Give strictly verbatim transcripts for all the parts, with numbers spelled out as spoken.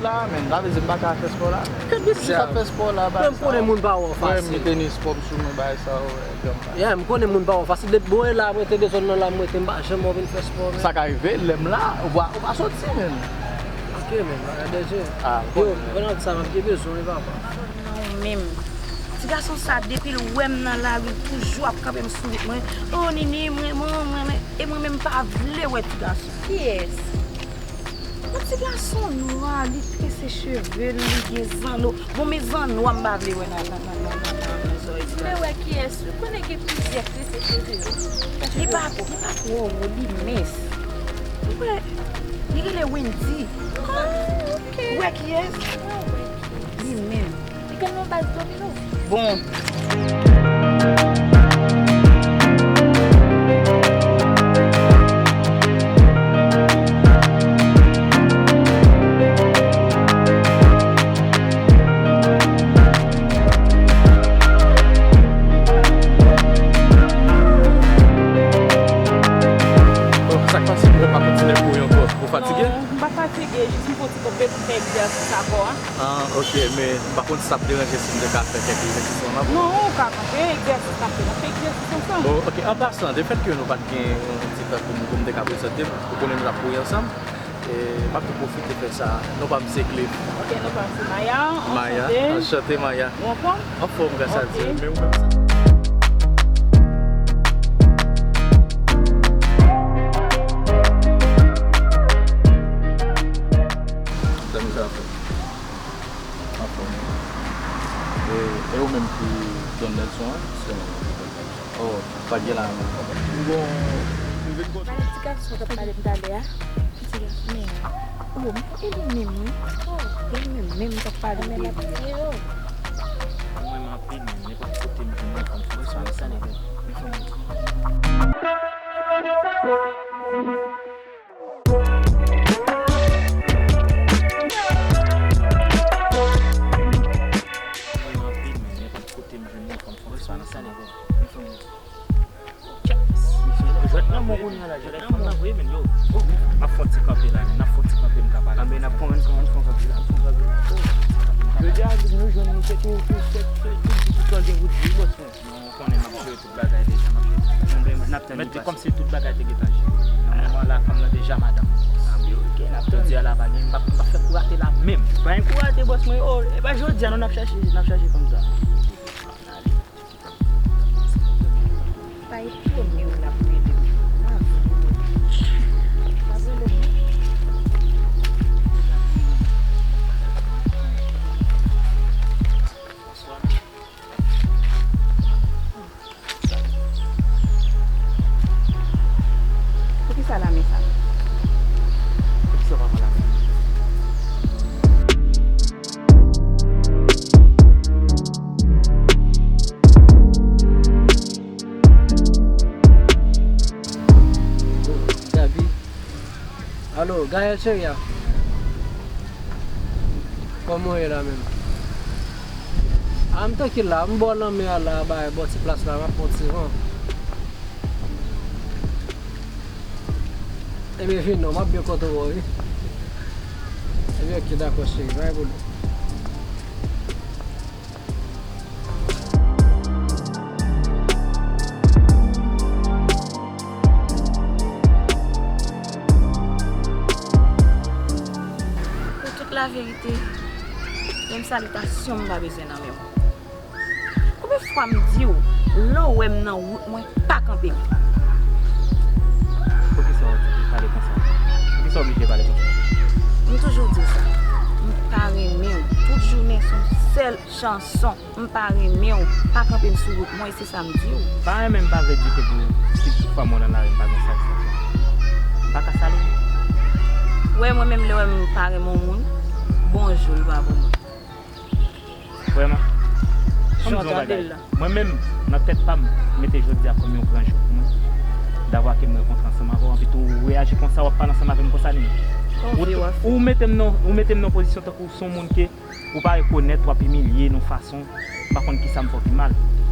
Ah, men, sa vle di m pa ka fè spò la. Kèt biznis sa ap fè spò la, bagay sa. Mwen, m konnen moun pa wè w fasil. Mwen, m mete ni spò m sou mwen, bagay sa, wè, granm pa. Yeah, m konnen moun pa wè w fasil. Depi bò e la, m rete de zòn nan la, m rete, m pa janm wè w vin fè spò, men. Sa ka rive, lè m la, ou pa, ou pa soti, men. Ok, men, bagay de je. Ah, yo, bon, men. Pran sa, m ap gen bezwen, wi, papa. Ou menm. Ti gason sa, depi l wè m nan lari, l toujou ap kanpe m sou wout mwen. Oh, Nini, m renmen w, m renmen. E mwen menm, m pa vle wè ti gason. Kiyès? Yon ti gason nwa, li trese cheve l, li gen zanno. Bon, men zanno a m pa vle wè nan, nan, nan zòrèy ti gason. M vle wè kiyès, wi, konnen gen plizyè trese cheve yo. Li pa, li pa twò wo, li mens. Ou wè, li rele Wendy. Ah, ok. Ou wè kiyès? Mwen wè kiyès. Li menm. Li gen yon baz domino. Bon. Bon, sa k pase pou w pa kontinye kouri ankò? Ou fatige? Non, m pa fatige, jis m fè yon ti kanpe pou m fè egzèsis a kò a. Ah, ok, men m pa konn si sa ap deranje si m te ka fè kèk egzèsis ann avè w. Non, ou ka kanpe, egzèsis n ap fè, n ap fè egzèsis ansanm. Bon, ok, an pasan, lefètke nou pa t gen yon ti tan pou m, pou m te ka prezante m, ou konnen nou t ap kouri ansanm, e m ap tou pwofite fè sa. Non pa m se Cliff. Ok, non pa m se Maya, Maya, anchante. Anchante, Maya. Ou anfòm? Anfòm, gras a Dye. Ok. Men ou menm sa? Zanmi, sa fè? Anfòm. E, e ou menm ki donn lèson an? Se mwen ki donn lèson. Oh, sa k gen la menm? Bon, m vin kontan. Pale ti gason k ap pale m talè a. Ki ti gason? Men, oh, men e li menm, wi. Oh, e li menm, menm k ap pale m de li a. Mwen, m anpil, men nenpòt kote m jwenn yon fanm, fò sa, sa nèg la. Mwen anpil, men nenpòt kote m jwenn yon fanm, fò sa, sa nèg la. Jwèt nan mwen kounye a la, jwèt nan mwen. Wi, men yo. M ap fè yon ti kanpe la, men n ap fè yon ti kanpe, m ka pale. Anben, n ap fè yon, n ap fè yon kanpe la, n ap fè yon kanpe la. Jodi a, nou jwenn nou, se tou, tou, se, se, tout di tout lan gen wout di, bòs mwen. Non, ou konnen m ap jere tout bagay deja, m ap jere. Anben, n ap tann li pase. Mèt di kòmsi tout bagay te gentan jere. Nan moman la, fanm nan deja madanm. Anben, ok, n ap tann. Jodi a la, pa gen, m p ap, m p ap fè kou rate la menm. Pa gen kou rate, bòs mwen, oh, e pa jodi a, non, n ap chache, n ap chache fanm sa. Pa etone w l ap rele m. L ap rele m. Bonswa. Poukisa lame sa? Poukisa w pa pran lame? Gaby. Alo, Gaël cheri a. Kòman w ye la menm? A, m trankil la, m bò lanmè a la, bay bò ti plas la, m ap pran ti van. Ebyen, vin non, m ap byen kontan wè w, wi. Ebyen, ok, dakò, cheri, pa gen pwoblèm. Pou tout laverite, menm salitasyon m pa bezwen nan men w. Konbyen fwa m di w, lè w wè m nan wout mwen, pa kanpe m? Poukisa w oblije pale konsa? Poukisa w oblije pale konsa? M toujou di w sa. M pa renmen w. Tout jounen se yon sèl chanson. M pa renmen w. Pa kanpe m sou wout mwen, e se sa m di w. Pa renmen m pa vle di ke pou si tout fwa m wè w nan lari, m pa gen satisfaksyon. M pa ka sale w. Wè, mwen menm, lè w wè m pa renmen yon moun, bonjou l pa pou mwen. Vrèman. Fò m di w yon bagay. Mwen menm, nan tèt pa m, m mete jodi a kòm yon gran jou pou mwen. Davwa ke m rankontre ansanm avè w, anpi tou ou reyaji konsa, w ap pale ansanm avè m konsa, Nini. Ou, ou mete m nan, ou mete m nan pozisyon tankou w se yon moun ke ou pa rekonèt, w ap imilye n yon fason, m pa konn kisa m fè w ki mal.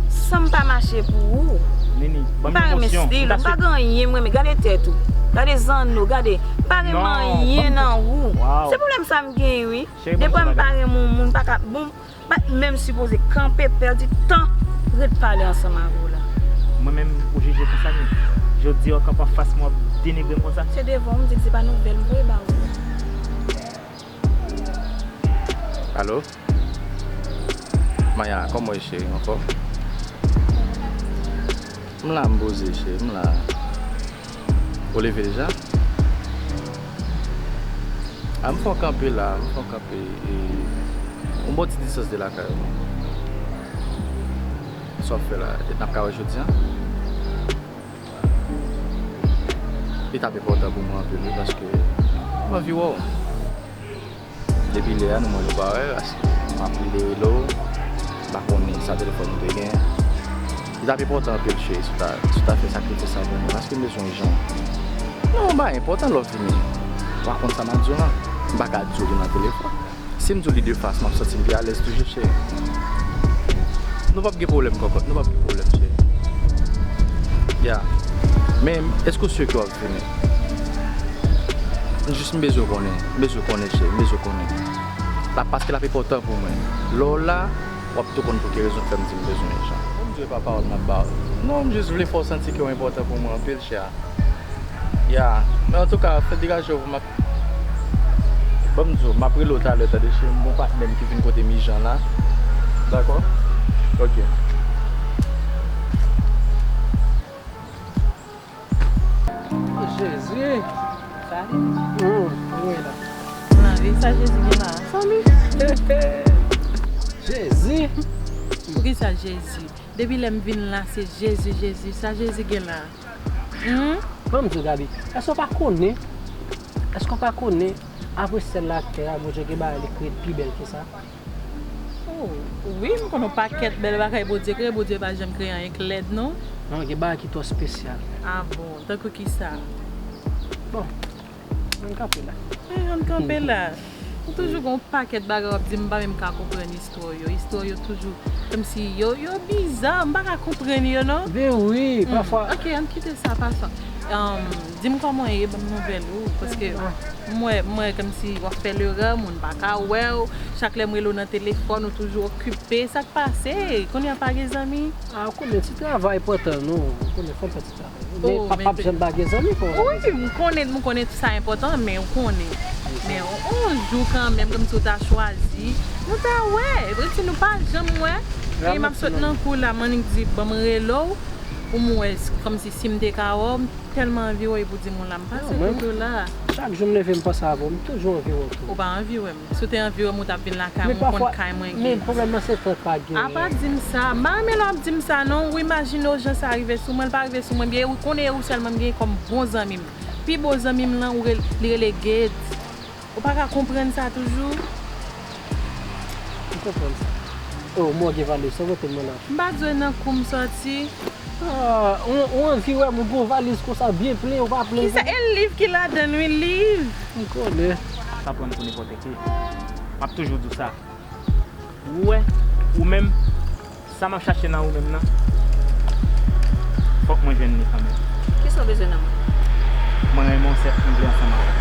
San m pa mache pou ou. Nini, ban m yon mosyon. M pa renmen stil ou, m pa gen anyen m renmen. Gade tèt ou. Gade zanno, gade. M pa renmen anyen nan ou. Se pwoblèm sa m genyen, wi. Depi m pa renmen yon moun, m pa ka, bon, m pa t menm sipoze kanpe, pèdi tan, ret pale ansanm avè w la. Mwen menm, ou jije konsa menm. Jodi a, w kanpe anfas mwen, w ap denigre m konsa. Se devan w, m di l se pa nouvèl m voye ba ou. Alo? Maya, kòman w ye, cheri? Anfòm? M la, m poze, cheri, m la. Ou leve deja? A, m fè w kanpe la, m fè w kanpe, e, yon bon ti distans de lakay ou. Sa w ap fè la? N ap ka wè jodi a? Li t ap enpòtan pou mwen anpil, wi, paske m anvi wè w. Depi lè a, nou mwen nou pa wè, paske m ap rele rele w, m pa konnen sa telefòn ou te gen. Li t ap enpòtan anpil, cheri, si w ta, si w ta fè sakrifis sa pou mwen, paske m bezwen jan. Non, m pa enpòtan lè w vini. Ou pa konn sa m ap di w lan. M pa ka di w vin nan telefòn. Si m di w li de fas, m ap santi m pi alèz toujou, cheri. Nou p ap gen pwoblèm, kòkòt. Nou p ap gen pwoblèm, cheri. Ya. Men, èske w si ke w ap vini? Jis m bezwen konnen. M bezwen konnen, cheri. M bezwen konnen. L ap, paske l ap enpòtan pou mwen. Lè w la, w ap tou konn pou ki rezon k fè m di m bezwen yon jan. Bon, m di w e pa pawòl m ap ba w. Non, m jis vle fè w santi ke w enpòtan pou mwen anpil, cheri. Ya, men antouka, fè degaje w pou m ap, ban m di w, m ap rele w talè, tande, cheri, m gon patnè m ki vin kote m ijan la. Dakò? Ok. Oh, Jezi! Sa li? Hmm, mwen la. Nan vi sa Jezi gen la. Fanmi. Jezi! Poukisa Jezi? Depi lè m vin la, se Jezi, Jezi. Sa Jezi gen la? Hmm? Ban m di w, Gaby, èske w pa konnen, èske w pa konnen, apre syèl la ak tè a, Bondye gen bagay li kreye pi bèl ke sa? Oh, wi, m konnen yon pakèt bèl bagay Bondye kreye. Bondye pa janm kreye anyen k lèd, non. Non, gen bagay ki twò espesyal. Ah bon, tankou kisa? Bon, ann kanpe la. Eh, ann kanpe la. Ou toujou gon pakèt bagay w ap di m, m pa menm ka konprann istwa w yo. Istwa w yo toujou kòmsi yo, yo biza, m pa ka konprann yo non. Ben wi, pafwa. Ok, ann kite sa, pafwa. Di m kòman w ye, ban m nouvèl ou, paske m wè, m wè kòmsi w ap fè lerè, moun pa ka wè w, chak lè m rele w nan telefòn, ou toujou okipe, sa k pase? Kounye a pa gen zanmi? Ah, ou konnen ti travay pòtan non, ou konnen fò m fè ti travay. Men pa p ap janm pa gen zanmi pou ou. Wi, m konnen, m konnen sa enpòtan, men ou konnen. Men on, on jou kanmenm, kòmsi w ta chwazi, nou ta wè. Epi si nou pa janm wè, e m ap sot nan kou la, m annik di, ban m rele w, pou m wè, kòmsi si m te ka wè w, m tèlman anvi wè w, epi w di m ou la, m pase kote w la. Chak jou m leve, m panse avè w, m toujou anvi wè w tou. Ou pa anvi wè m. Si w te anvi wè m, ou t ap vin lakay mwen, ou konn kay mwen gen. Men pwoblèm nan se frè pa gen. Apa di m sa. M pa renmen lè w ap di m sa non. Ou imajine w jan sa rive sou mwen, l pa rive sou mwen byen. Ou konnen e ou sèlman m gen kòm bon zanmi m. Pi bon zanmi m lan, ou rele, li rele Gates. Ou pa ka konprann sa toujou? M konprann sa. Oh, mwen gen valiz, sa w pote m nan la. M pa bezwen nan kou m sòti. Ah, ou, ou anvi wè m, ou gon valiz konsa byen plen, ou pa plen. Kisa? E liv ki ladan l wi, liv. M konnen. Pa pran pou nenpòt ki. M ap toujou di w sa. Ou wè, ou menm, sa m ap chache nan ou menm nan, fòk mwen jwenn li kanmenm. Kisa w bezwen nan mwen? Mwen renmen w, sèt, m vle ansanm avè w.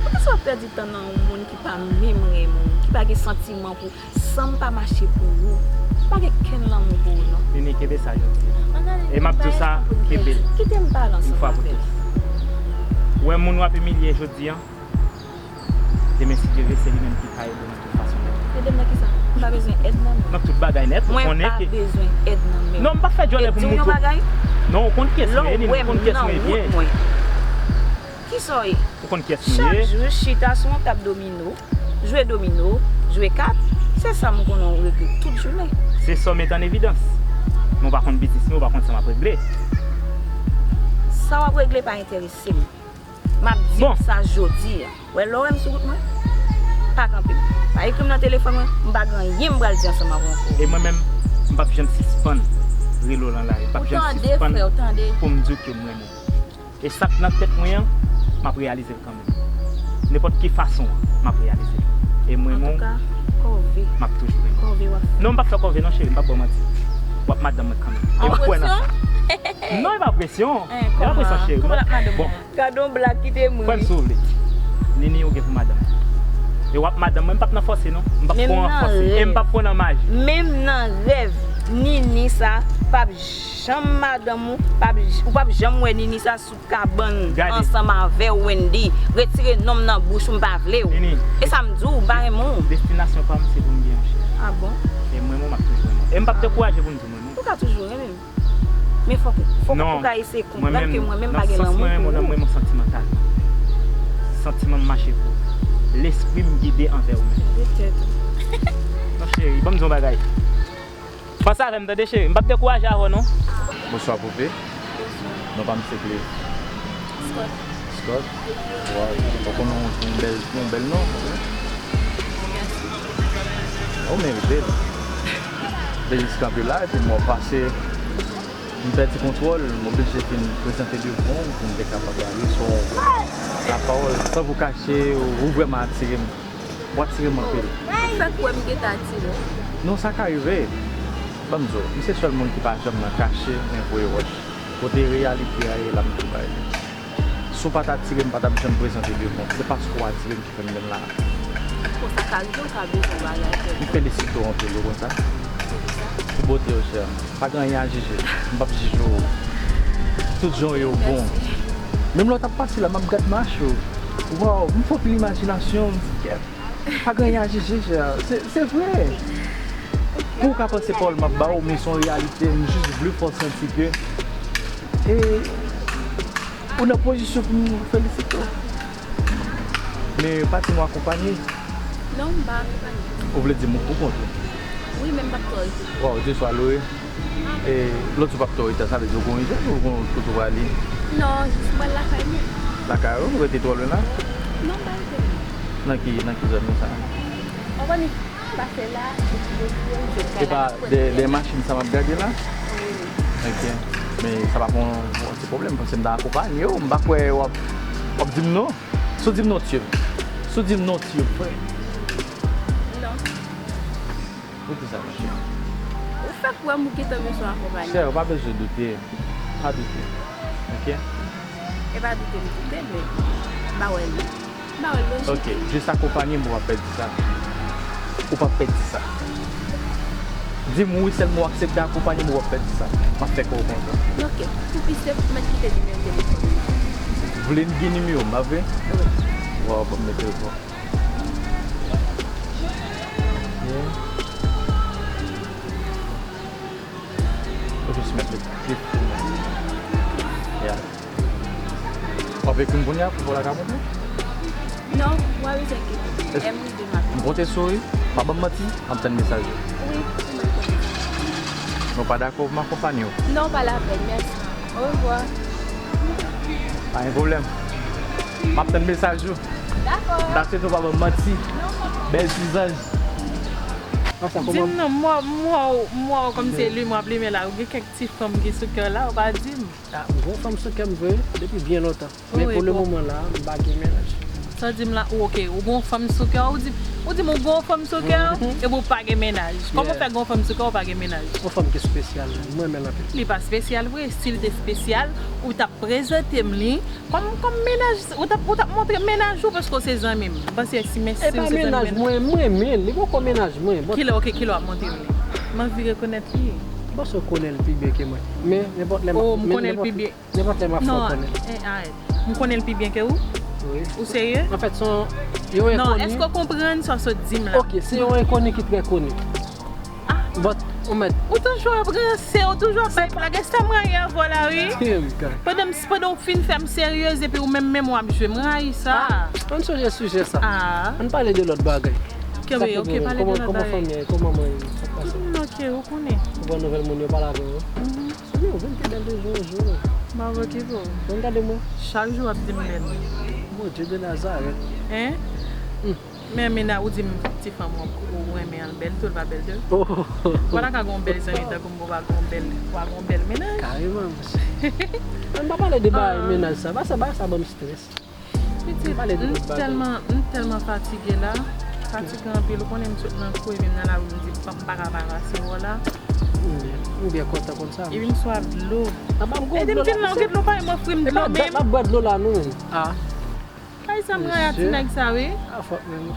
Poukisa w ap pèdi tan nan yon moun ki pa menm renmen w, ki pa gen santiman pou San m pa mache pou ou, m pa gen kenn lanmou pou ou non. Nini, kenbe sa jodi a. E m ap di w sa, kenbe l. Kite m pale ansanm avè w. Yon fwa pou tout. Ou wè moun w ap imilye jodi a, demen si Dye vle se li menm ki ka ede w nan tout fason nèt. Ede m nan kisa? M pa bezwen èd nan men w. Nan tout bagay nèt, ou konnen ke. Mwen pa bezwen èd nan men w. Non, m pa fè djòlè pou m moutre w. E di w yon bagay. Non, ou konn kiyès mwen ye, Nini, ou konn kiyès mwen ye byen. Kisa w ye? Ou konn kiyès mwen ye? Chak jou chita sou yon tab domino, jwe domino, jwe kat, se sa m konnen w regle tout jounen. Se sa w mete an evidans. Men w pa konn biznis mwen, w pa konn sa m ap regle. Sa w ap regle pa enterese m. M ap di w sa jodi a. Wè lè w wè m sou wout mwen, pa kanpe m. Pa ekri m nan telefòn mwen, m pa gen anyen m pral di ansanm avè w ankò. E mwen menm, m p ap janm sispann rele w nan lari, m p ap janm sispann pou m di w ke m renmen w. E sa k nan tèt mwen an, m ap reyalize l kanmenm. Nenpòt ki fason an, m ap reyalize l. E mwen menm, Antouka, kòve. M ap toujou renmen w. Kòve w ap fè. Non, m p ap fè kòve non, cheri, m p ap ba w manti. W ap madanm mwen kanmenm. E m kwè nan sa. Non, e pa presyon. E pa presyon, cheri. Bon, Gade yon blag ki te m ri. Kwè m si w vle. Nini, ou gen pou madanm. E w ap madanm mwen, m p ap nan fòse non. M p ap pran nan fòse. E m p ap pran nan maji. Menm nan rèv, Nini sa p ap janm madanm ou, p ap, ou p ap janm wè Nini sa sou kabann ansanm avè w, Wendy. Retire non m nan bouch ou, m pa vle w. E sa m di w, m pa renmen w. Destinasyon pa m se pou m gen yon cheri. Ah bon? E mwen menm, m ap toujou renmen w. E m p ap dekouraje pou m di w mwen non. Ou ka toujou renmen m. Men fòk, fòk ou ka eseye konprann ke mwen menm m pa gen lanmou pou ou. Mwen menm, mwen santimantal. Santiman m mache pou ou. Lespri m gide anvè ou menm. Petèt. Non, cheri, ban m di w yon bagay. Panse avè m, tande, cheri. M p ap dekouraje avè w non. Bonswa, Poupée. Non pa m se Blaise. Scott. Scott? Waw, ou konnen yon bèl, yon bèl non. Ou merite l. Blaise kanpe la, epi mwen pase, m pèdi kontwòl, m oblije vin prezante devan w pou m te kapab ale sou lapawòl. San vou kache, ou vrèman atire m. Ou atire m anpil. Ou fè kwè m gentan atire w? Non, sa ka rive. Ban m di w, m se sèl moun ki pa janm nan kache, men voye wòch. Kote reyalite a ye la, m tou bay li. Si w pa t atire m, m pa t ap janm prezante devan w. Se paske w atire m ki fè m vin la. Bon, sa ka rive, ou ka bezwen bagay, frè. M felisite w anpil, ou konn sa? Pou bote w, chè. Pa gen anyen a jije. M p ap jije w. Tout jan w ye, w bon. Menm lè w t ap pase la, m ap gad mache w. Waw, m fè w pil imajinasyon, m di, kèt. Pa gen anyen a jije, chè. Se, se vre. Pou w ka panse pawòl m ap ba w, men se yon reyalite, m jis vle fè w santi ke, e, ou nan pozisyon pou m felisite w. Men pa di m w akonpanye. Non, m pa akonpanye. Ou vle di m ou pou kont ou? Wi, men m p ap twò rete. Waw, Dye swa lowe. E lòt jou w p ap twò rete, sa vle di w gen yon ijans ou gen yon kote w prale? Non, jis m pral lakay mwen. Lakay ou? Ou rete twò lwen la? Non, m pa rete lwen. Nan ki, nan ki zòn konsa? Ou konn pase la, epi bò kote yo, m jwenn kay la. E pa dèyè, dèyè machin sa m ap gade la? Wi. Ok. Men sa pa pou yon, yon ti pwoblèm, paske m ta akonpanye w, m pa kwè w ap, w ap di m non. Si w di m non, tye m. Si w di m non, tye m, frè. Non. Ou di sa, monchè. Ou fèk wè m ou gentan bezwen akonpanye. Chè, ou pa bezwen doute. Pa doute. Ok? E pa doute m doute, men m pa wè l. M pa wè l lojik. Ok, jis akonpanye m, ou p ap pèdi sa. Ou p ap pèdi sa. Di m wi sèlman ou aksepte akonpanye m, ou p ap pèdi sa. M ap fè kè w kontan. Ok, pou pi senp, mèt kite nimewo telefòn ou la. Vle m gen nimewo m, pa vre? Wi. Waw, ban m mete l pou ou. Ou jis mèt li plis pou mwen. Ya. W ap ekri m kounye a pou w la ka monte? Non, w a bezwen ekri m. M rive maten. M konte sou ou, wi. Pa ban m manti, m ap tann mesaj ou. Wi, ou mèt konte. Men w pa dakò pou m akonpanye w? Non, pa lapèn, mèsi. Orevwa. Pa gen pwoblèm. M ap tann mesaj ou. Dakò. M ta swete w pa ban m manti. Bèl ti zanj. Di m non, m wè w, m wè w, m wè w kòm se limen w ap limen la. Ou gen kèk ti fanm ki sou kè w la, ou pa di m. Ah, m gen yon fanm sou kè m vre, depi byen lontan. Men pou le moman la, m pa gen mennaj. Sa w di m la, ou ok, ou gen yon fanm sou kè w, ou di, ou di m ou gen yon fanm sou kè w, epi w pa gen mennaj. Kòman w fè gen yon fanm sou kè w, ou pa gen mennaj? Yon fanm ki espesyal, m renmen l anpil. Li pa espesyal vre, si l te espesyal, ou t ap prezante m li kòm, kòm mennaj, ou t ap, ou t ap montre m mennaj ou paske w se zanmi m. M panse si mesye w se zanmi m. E pa mennaj mwen, m renmen l, li poko mennaj mwen. Kilè, ok, kilè w ap montre m li? M anvi rekonèt li. M panse w konnen l pi byen ke mwen. Men, nenpòt lè m ap, oh, m konnen l pi byen. Nenpòt lè m ap fè w konnen. Non, eh, arèt. M konnen l pi byen ke ou? Wi. Ou serye? Anfèt, se yon, yon enkoni. Non, èske w konprann sa w sot di m la? Ok, se yon enkoni ki trè koni. Ah. But, ou mèt. Ou toujou ap ranse, ou toujou ap bay blag. E sa m rayi avè w la, wi. Pandan m, pandan w fin fè m seryez, epi ou menm, menm w ap jwe. M rayi sa. Ah, ann chanje sijè sa. Ah. Ann pale de lòt bagay. Kenbe, ok, pale de lòt bagay. Kòman fanmi an ye? Kòman manman an ye? Sa k pase? Tout moun ok, ou konnen. Ou pran nouvèl moun yo pale avè w? Mhm. Zanmi, ou vin pi bèl de jou an jou. M ap okipe w. Bon, gade mwen. Chak jou w ap di m bèl. Bondye de Nazarèt. Hein? Hmm. Men Mina, ou di m ti fanm ou, ou renmen an bèl tou, l pa bèl tou? Oh. Ou pa ta ka gen yon bèl zanmi tankou m, ou pa gen yon bèl, ou pa gen yon bèl mennaj? Kareman, monchè. Ann pa pale de bagay mennaj sa. Bagay sa, bagay sa ban m strès. Pitit, m tèlman, m tèlman fatige la. Fatige anpil, ou konnen m sot nan kou, epi m nan lari, m di, "Pam, m pa ka pa pase bò la." M byen kontan konn sa. Epi m swaf dlo. Apa m gon Epi m vin la, ou gen dlo pa, m ofri m dlo menm. M ap bwè dlo la, nou menm. Ah, Kay sa m rayi a ti nèg sa, wi. Ah, fòk menm.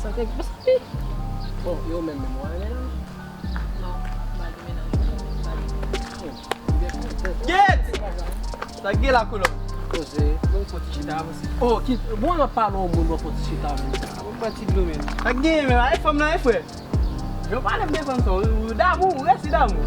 Sa te pase. Bon, yo menm, menm, wè, menm. Non, m pa gen mennaj, m pa gen mennaj. Get! Sa gen la, kolòn? Poze. Bon, fò ti chita avanse. Oh, ki, bon, m ap pale yon moun, bon, fò ti chita menm. Bon, pati dlo menm. Sa gen, men, ale fanm nan, e frè. Yo pale m de fanm sa, ou damou, ou resi damou.